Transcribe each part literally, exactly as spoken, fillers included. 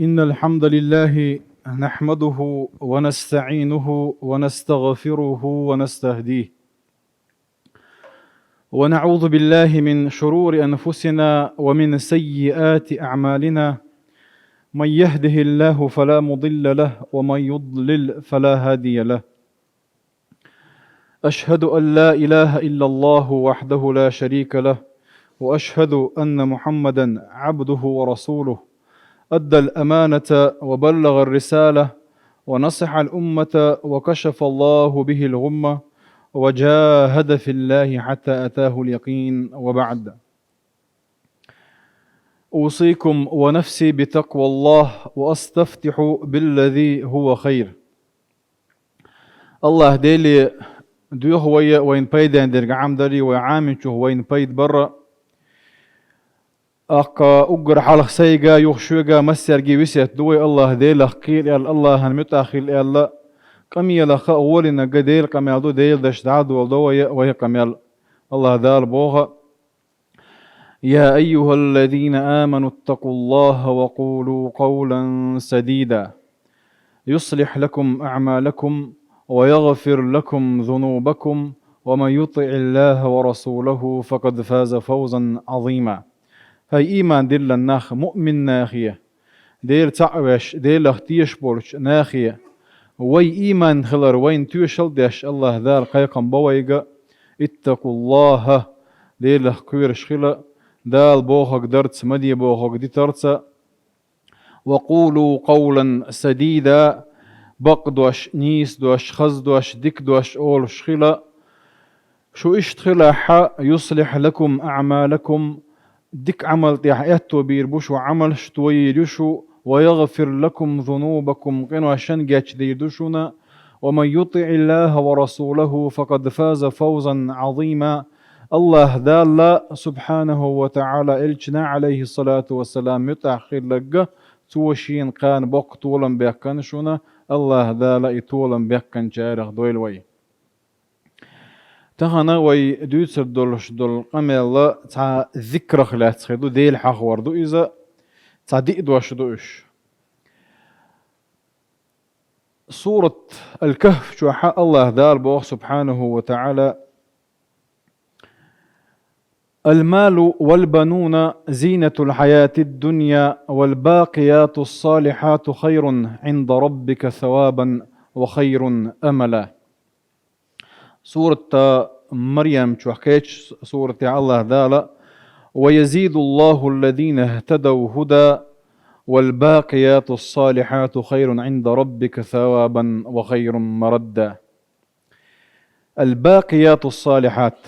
إن الحمد لله نحمده ونستعينه ونستغفره ونستهديه، ونعوذ بالله من شرور أنفسنا ومن سيئات أعمالنا. من يهده الله فلا مضل له، ومن يضلل فلا هادي له. أشهد أن لا إله إلا الله وحده لا شريك له، وأشهد أن محمدا عبده ورسوله. أدى الأمانة وبلغ الرسالة ونصح الأمة وكشف الله به الغمة وجاهد في الله حتى أتاه اليقين، وبعد. أوصيكم ونفسي بتقوى الله وأستفتح بالذي هو خير. АллахӀ Деле доьху вай, вайна пайден дерг Ӏамадарий, вай Ӏамийначух вайна пайда барра. ТӀаккха уггар хьалха сайга, юха шуьга, массаьрга весет ду вай АллахӀ Делах кхера аьлла, АллахӀан муьтӀахь хила аьлла, къамелах а гӀоле нагахь Делан къамел ду, Делан дашца дӀадоладо вай, вай къамел. АллахӀ Дала боху: يا أيها الذين آمنوا اتقوا الله وقولوا قولا سديدا يصلح لكم أعمالكم ويغفر لكم ذنوبكم ومن يطع الله ورسوله فقد فاز فوزا عظيما. ХӀай ийман диллина нах, муъмин нахе, Дела цхьаъ веш, Делах тешаш болчу нахе, вай ийман хилар вайна тоьшалла деш, АллахӀ Дала кхайкхам бо вайга: اتقوا الله, Делах кхоьруш хила, Дала бохург дарца, ма де бохург дитарца, وقولوا قولا سديدا, бакъ дош, нийса дош, хаза дош, дика дош олуш хила. Шу иштта хилахь, يصلح لكم أعمالكم, дика Ӏамал тӀехь аьтто бийр бу шу, Ӏамалш тоийр ю шу, ويغفر لكم ذنوبكم, къиношна гечдийр ду шуна, ومن يطع الله ورسوله فقد فاز فوزا عظيما. АллахӀ Далла, субхьанаху ва таӀала, Элчана, Ӏалайхиссалату вассалам, муьтӀахь хилларг, цо шена кхана боккха толам баьккхина шуна, АллахӀ Дала и толам баьккхинчарах дойла вай. Тахана вай дуьйцур долуш долу къамел цхьа зикрах лаьцна хир ду, Дела хьахор ду иза, цхьа диъ дош ду уьш. Сурат Ал-Кахф чохь АллахӀ Дала боху, субхьанаху ва таӀала: المال والبنون زينة الحياة الدنيا والباقيات الصالحات خير عند ربك ثوابا وخير أملا. Сурат Марьям чохь кхечу суратехь АллахӀ Дала: ويزيد الله الذين اهتدوا هدى والباقيات الصالحات خير عند ربك ثوابا وخير مردا. الباقيات الصالحات.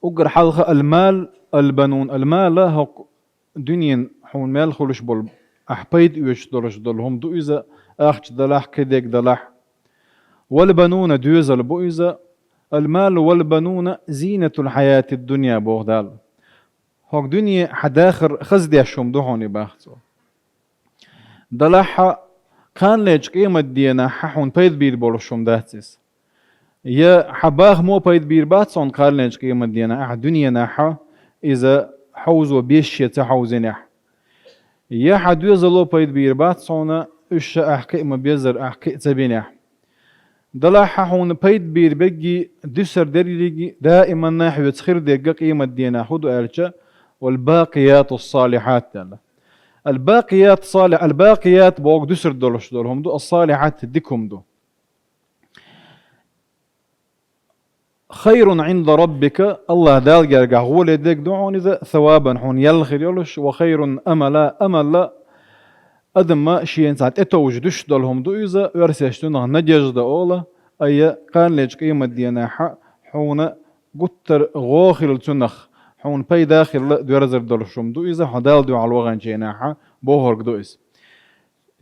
Уггар хьалха المال، البنون. المال хӀокху дуьненан хьуна мел хуьлуш болу, ахь пайда оьцуш долуш долу хӀума ду иза, ахча далахь, кхидерг далахь. والبنون, доьзал бу иза. المال والبنون زينة الحياة الدنيا, боху Дала. ХӀокху дуьне хьан дахар хаза деш хӀума ду хьуна и, боху цо. Далахь, кханлерчу къематденахь хьуна пайда бийр болуш хӀума дац иза. Я хьан бахамо пайда бийр бац хьуна кханлерчу къематденахь, ахь дуьненахь иза хьовзо безаш ца хьовзинехь. Я хьан доьзало пайда бийр бац хьуна, уьш ахь кхиа ма-беззара, ахь кхиа ца бинехь. Далахь хьуна пайда бийр берриге, дуьсур дерриге, даиманна хьоьца хир дерг къематденахь хӀун ду аьлча, والباقيات الصالحات аьлла. الباقيات الصالح-, الباقيات боху дуьсур долуш долу хӀума ду, الصالحات дика хӀума ду. خير عند ربك, АллахӀ Дала гергахь гӀоле дерг ду хьуна иза, ثوابا, хьуна ял хир йолуш, وخير أملا, амала, адамна шена цхьа тӀетовжа дуьсуш долу хӀума ду иза, оьрсаша цунах надежда олу, ай, кханлерчу къематденахь хьуна гуттар а гӀо хилла цунах, хьуна пайда хилла доьрзур долуш хӀума ду иза, хьо Далла дуьхьал ваханчу хенахь бохург ду иза.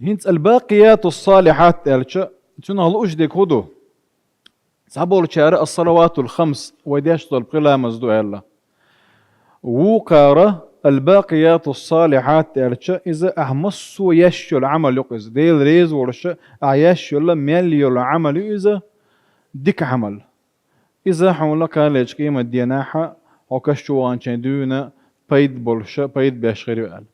ХӀинца الباقيات الصالحات аьлча, цунах лууш дерг хӀун ду? Цхьаболчара الصلوات الخمس, вай деш долу пхи ламаз ду аьлла. Вукхара الباقيات الصالحات аьлча, иза ахь массо а еш йолу Ӏамал ю-кх иза. Дела реза волуш ахь еш йолу мел йолу Ӏамал ю иза, дика Ӏамал. Иза хьуна кханлерчу къематденахь хьо каш чу ваханчийн дуьйна пайда болуш, пайда беш хир ю аьлла.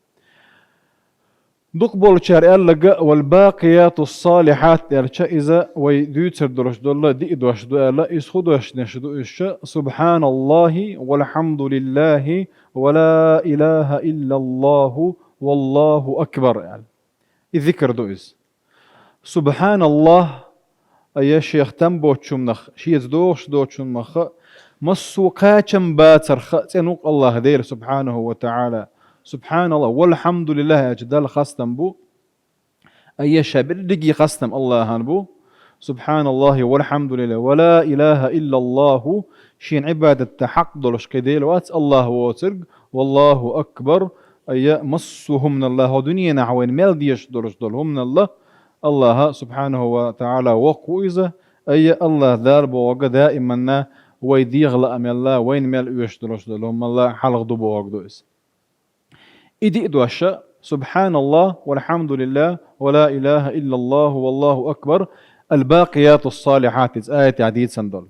Дукхаболчара аьлларг, «والباقيات الصالحات» аьлча, иза вай дуьйцур долуш долу диъ дош ду аьлла, иза хӀун дешнаш ду уьш? «سبحان الله والحمد لله ولا إله إلا الله والله أكبر» аьлла. И зикр ду иза. «СубхьаналлахӀ», айя, шех там боцучунах, шеца догӀуш доцучунах, массо а кхачам бацарх цӀена ву-кх АллахӀ Дела, субхьанаху ва таӀала. «СубхьаналлахӀ», «ВалхьамдулиллахӀ» аьлча, Далла хастам бу. Айя, ша берриге хастам АллахӀан бу. «СубхьаналлахӀи валхьамдулиллахӀи ва ла илахӀа иллаллахӀу», шена Ӏибадатта хьакъ долуш кхин Дела вац АллахӀ воцург, «валлахӀу акбар», айя, массо а хӀуманалла, хӀокху дуьненахь вайна мел дезаш долуш долу хӀуманалла, АллахӀ, субхьанаху ва таӀала, воккха ву иза, айя, АллахӀ Дала бохург даиманна вай дегӀан лаамалла, вайна мел оьшуш долуш долу хӀуманалла хьалха ду бохург ду иза. И диъ дош: «СубхьаналлахӀ, валхьамдулиллахӀ, ва ла илахӀа иллаллахӀу, валлахӀу акбар», «Аль-бакъиятус-салихьат», иза аятехь дийцина долу.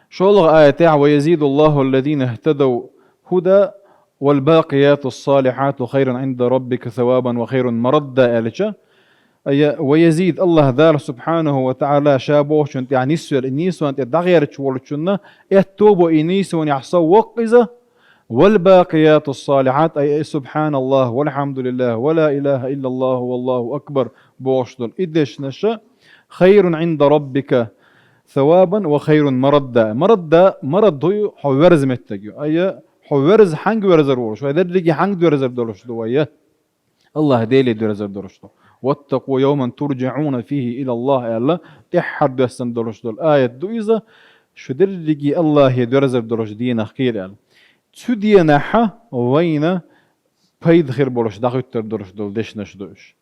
ШолгӀа аятехь: «Ва язидуллахӀу аллазина ихтадав хӀуда, валь-бакъиятус-салихьату хайрун Ӏинда раббика савабан ва хайрун марадда», аьлча, айя, «ва язид», АллахӀ Дала, субхьанаху ва таӀала, ша бохучунна тӀехь нисвелла, и нийсонна тӀе дӀагӀерташ волчунна аьтту бо и нийсонехь сов воккха иза, «валь-бакъиятус-салихьат», айя, «СубхьаналлахӀ, валхьамдулиллахӀ, ва ла илахӀа иллаллахӀу, валлахӀу акбар» бохуш долу и дешнаш, «хайрун Ӏинда раббика савабан ва хайрун марадда». Марадда, марад ду хьо верза меттиг ю. Айя, хьо верза, хьанга верзар волуш, вай дерриге хьанга доьрзар долуш ду вай? АллахӀ Деле доьрзар долуш ду. «Ваттакъу явман турджаӀуна фихӀи илаллахӀ», аьлла, тӀаьххьара доьссина долуш долу аят ду иза, шу дерриге АллахӀе доьрзар долуш дийнах кхера аьлла. Цу дийнахь вайна пайда хир болуш дӀахӀуьттур долуш долу дешнаш ду уьш.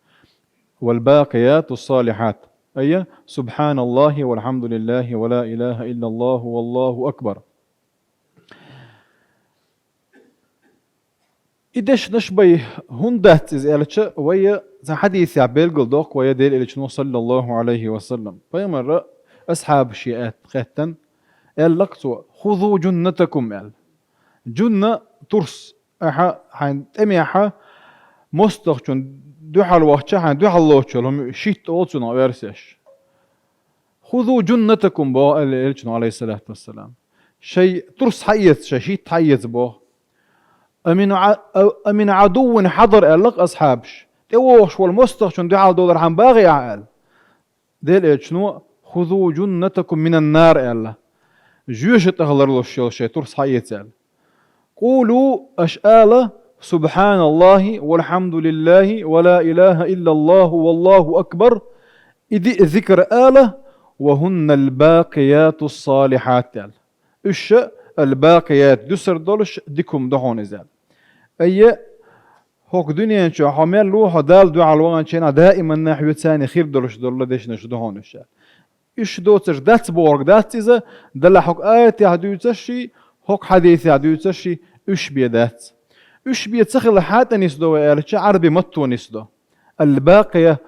«Валь-бакъиятус-салихьат», айя, «СубхьаналлахӀи валхьамдулиллахӀи ва ла илахӀа иллаллахӀу, валлахӀу акбар». И дешнаш бен хӀунда дац иза аьлча, вай цхьана хьадисехь белгалдоккху вай Делан Элчано, саллаллахӀу Ӏалайхи ва саллам. Пайхамара асхьабашка аьтта хаьттина, аьлла-кх цо: «ХӀузу джуннатакум», аьлла. Джунна, турс, ахьа хьайн тӀамехь мостагӀчунна дуьхьал вахча, хьайн дуьхьал лоцуш йолу хӀума, щит олу цунах оьрсаша. «ХӀузу джуннатакум», боху Элчано, Ӏалайхиссалату вассалам. Шайн турс хьаэца, шайн щит хьаэца боху. «Амин Ӏа-, а-, амин Ӏадуввин хьадар», аьлла-кх асхьабаша. ТӀевогӀуш волу мостагӀчунна дуьхьал долархьама багӀий ахьа аьлла. Делан Элчано: «ХӀузу джуннатакум минан нар», аьлла. Жоьжахати тӀехь ларлуш йолу шайн турс хьаэца аьлла. «Къулу», аша ала: «СубхьаналлахӀи валхьамдулиллахӀи ва ла илахӀа иллаллахӀу валлахӀу акбар». И диъ зикр ала: «Ва хӀунналь-бакъиятус-салихьат», аьлла. Уьш аль-бакъият, дуьсур долуш дика хӀума ду хьуна иза аьлла. Айя, хӀокху дуьнен чохь хьо мел ву, хьо Далла дуьхьал ваханчу хенахь даиманна хьоьца хир долуш долу дешнаш ду хьуна уьш аьлла. Уьш доцурш дац бохург дац иза, делахь хӀокху аятехь дуьйцурш а, хӀокху хьадисехь дуьйцурш а уьш бен дац. Уьш бен ца хиларх хьан тӀе нисдо вай аьлча, Ӏараби матто нисдо. Аль-бакъия,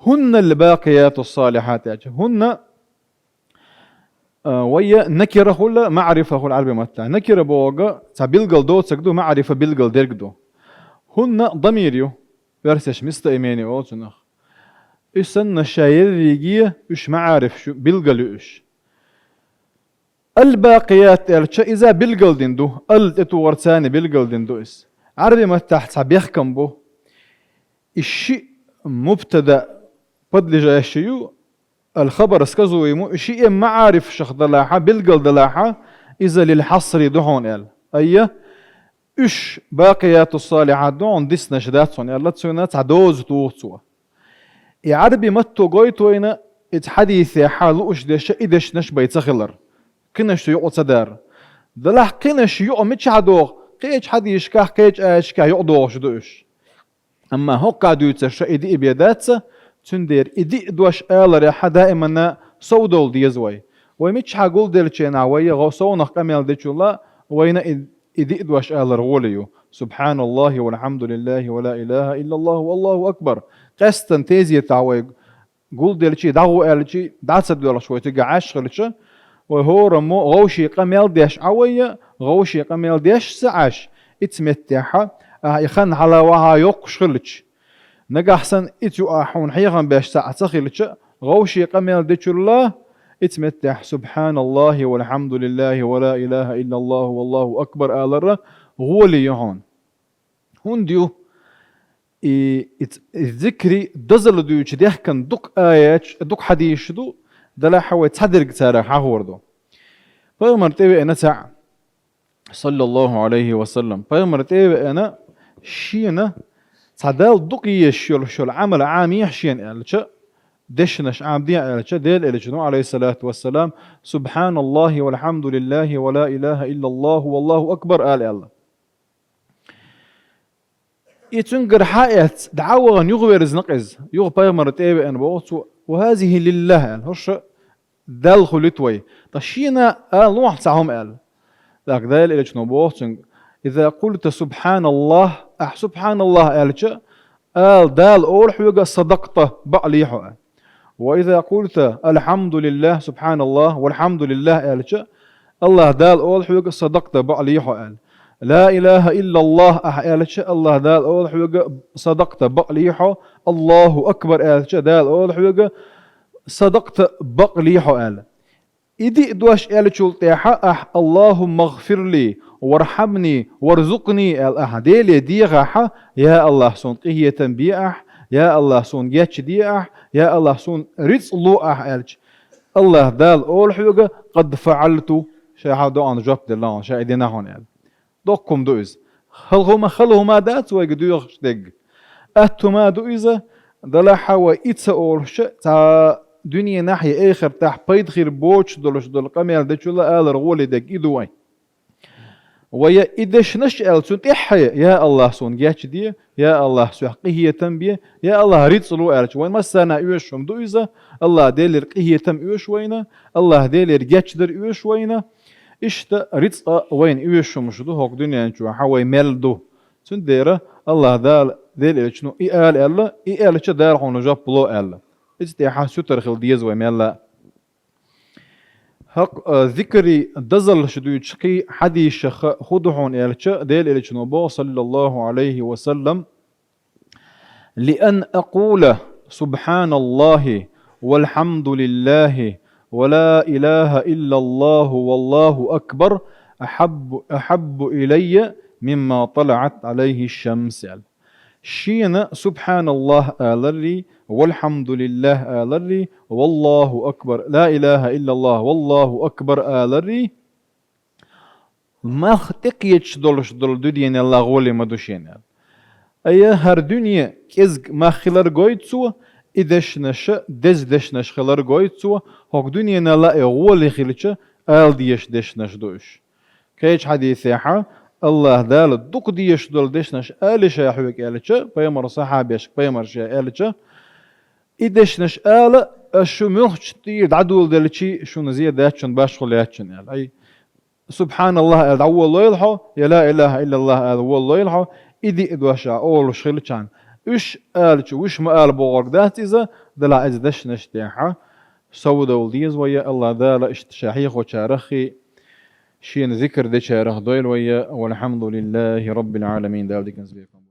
хӀунналь-бакъиятус-салихьат аьлча. ХӀунна, а, вай накира хуьлу, маӀрифа хуьлу Ӏараби маттахь. Накира бохург цхьа билгал доцург ду, маӀрифа билгал дерг ду. ХӀунна дамир ю, оьрсаша местоимение олу цунах. Уьш санна ша ерриге уьш маӀариф шу, билгал ю уьш. Аль-бакъият аьлча, иза билгал дина ду, аль тӀетухарца билгал дина ду иза. Ӏараби маттахь цхьа бехкам бу. И шиъ мубтада подлежащий ю, аль-хабар сказуем ю, и шиъ маӀариф шех далахьа, билгал далахьа, иза лиль-хьасри ду хьуна аьлла. Айя, уьш бакъиятус-салихьат ду хьуна, диснаш дац хьуна аьлла, цуьнан цхьа доза туху цо. И Ӏараби матто гойту вайна, иза хьадисехь лууш дерш, и дешнаш бен ца хилар. Кхинаш цу юкъа ца дар. Делахь кхинаш юкъа мичахь догӀу, кхечу хьадисашкахь, кхечу аяташкахь юкъа догӀуш ду уьш. Амма хӀокхахь дуьйцурш и диъ бен дац, цундела и диъ дош аларехь даиманна сов довла деза вай. Вай мичахь гулделлачу хенахь вай гӀо-, совнах къамел дечул а, вайна и и диъ дош алар гӀоли ю: «СубхьаналлахӀи валхьамдулиллахӀи ва ла илахӀа иллаллахӀу валлахӀу акбар». Къаьстина тезетахь вай гулделчий, дӀагӀо аьлчий, дӀа ца доьлхуш вай цига Ӏаш хилча, вай хӀораммо гӀовший къамел деш Ӏа вай, гӀовший къамел деш ца Ӏаш, ица меттехьа Ахьа и хан хьала вахьа йоккхуш хилча, нагахь санна и цу ахьа хьуна хьехам беш цхьаъ ца хилча, гӀовше къамел дечул а, и цу меттехь «Субханаллахи валхьамдулиллахи ва ла илаха иллаллаху валлаху акбар» алара гӀоли ю хьуна. ХӀунда ю? И, и ц-, и зикри дозалла дуьйцу дехкан дукха аяташ, дукха хьадисаш ду, делахь а вай цхьадерг царах хьахор ду. Пайхамар тӀевеана цхьаъ, саллаллаху Ӏалайхи ва саллам. Пайхамар тӀевеана, шена цхьа Далла дукха езаш йолуш йолу Ӏамал Ӏамехьа шена аьлча, дешнаш Ӏамадехьа аьлча, Делан Элчано, Ӏалайхиссалату вассалам, «Субханаллахи валхьамдулиллахи ва ла илаха иллаллаху валлаху акбар» ала аьлла. И цуьнгара хьаэцна, дӀа а вахана, юхаверзина-кх иза. Юха пайхамар тӀевеана боху цо: «Ва хазихи лиллах», аьлла. ХӀорш Далла хуьлуьйту вай. Ткъа шена а лохьа цхьа хӀума аьлла. ТӀаккха Делан Элчано боху цуьнга: «Иза къулта субханаллах», ахьа «Субханаллах» аьлча, ала Дала олу хьоьга: «Садакъта, бакълий хьо», аьлла. «Ва иза къулта алхьамдулиллах, субханаллах, валхьамдулиллах» аьлча, АллахӀ Дала олу хьоьга: «Садакъта, бакълий хьо», аьлла. «Ла илаха иллаллах» ахьа аьлча, АллахӀ Дала олу хьоьга: «Садакъта, бакълий хьо». «Аллаху акбар» аьлча, Дала олу хьоьга: «Садакъта, бакълий хьо», аьлла. И диъ дош аьллачул тӀаьхьа ахьа «Аллахумма гъфирли, вархьамни, варзукъни» аьлла, ахьа Деле дехахьа: «Я АллахӀ, суна къинхетам бе ахь, я АллахӀ, суна гечде ахь, я АллахӀ, суна рицкъ ло ахь», аьлча, АллахӀ Дала олу хьоьга: «Къад фаӀалту», ша хьан доӀанна жоп делла хьуна, ша и дина хьуна аьлла. Доккха хӀума ду иза. Хала хӀума, хала хӀума дац вайга доьхуш дерг. Атта хӀума ду иза, делахь а вай и ца олуш, цхьа дуьненахь я эхартахь пайда хир боцуш долуш долу къамел дечул а алар гӀоле дерг и ду вайн. Вай и дешнаш а аьлла, цунна тӀаьххье: «Я АллахӀ, суна гечде, я АллахӀ, сох къинхетам бе, я АллахӀ, рицкъ ло», аьлча, вайн массарна оьшуш хӀума ду иза, АллахӀ Делера къинхетам оьшу вайна, АллахӀ Делера гечдар оьшу вайна. Иштта рицкъ а вайна оьшуш хӀумаш ду хӀокху дуьнен чохь, хьан вай мел ду. Цундела АллахӀ Дала Делан Элчано и ала аьлла, и аьлча Дала хьуна жоп ло аьлла. Иза тӀехьа сутара хила деза вай мелла а. ХӀокху, а, зикри дозаллаш дуьйцу кхин хьадисех хӀун ду хьуна аьлча, Делан Элчано боху, саллаллаху Ӏалайхи ва саллам: «Лиан акъула субханаллахи валхьамдулиллахи ва ла илаха иллаллаху валлаху акбар ахьаббу, ахьаббу илайя мимма талаӀат Ӏалайхи шамс», аьлла. Шена «Субханаллах» аларрий, «Валхьамдулиллах» аларрий, «Валлаху акбар», «Ла илаха иллаллах, валлаху акбар» аларрий, мах тӀекхеташ долуш долу дуьненал гӀоле ма ду шена аьлла. Ай, хӀара дуьне кӀезиг мах хилар гойту цо, и дешнаш деза дешнаш хилар гойту цо, хӀокху дуьненал а и гӀоле хилча, ала дезаш дешнаш ду уьш. Кхечу хьадисехьа, АллахӀ Дала дукха дезаш долу дешнаш ала ша хьоьга аьлча, пайхамар сахьабешка пайхамар ша аьлча, и дешнаш ала, аш шу муьлххачу тӀера дӀадоладелчий шуна зен дац, шуна башхо лаьцна аьлла. Ай, «Субханаллах» аьлла дӀаволалойла хьо, я «Ла илаха иллаллах» аьлла волалойла хьо, и диъ дош а олуш хилчахьана. Уьш алча, уьш ма ала бохург дац иза, делахь иза дешнаш тӀехьа совдовла деза вай, АллахӀ Дала иштта ша хьехочараххий, шена зикр дечарах дойла вай, валхьамдулиллахи раббил Ӏаламин, Дала диканца бекхам.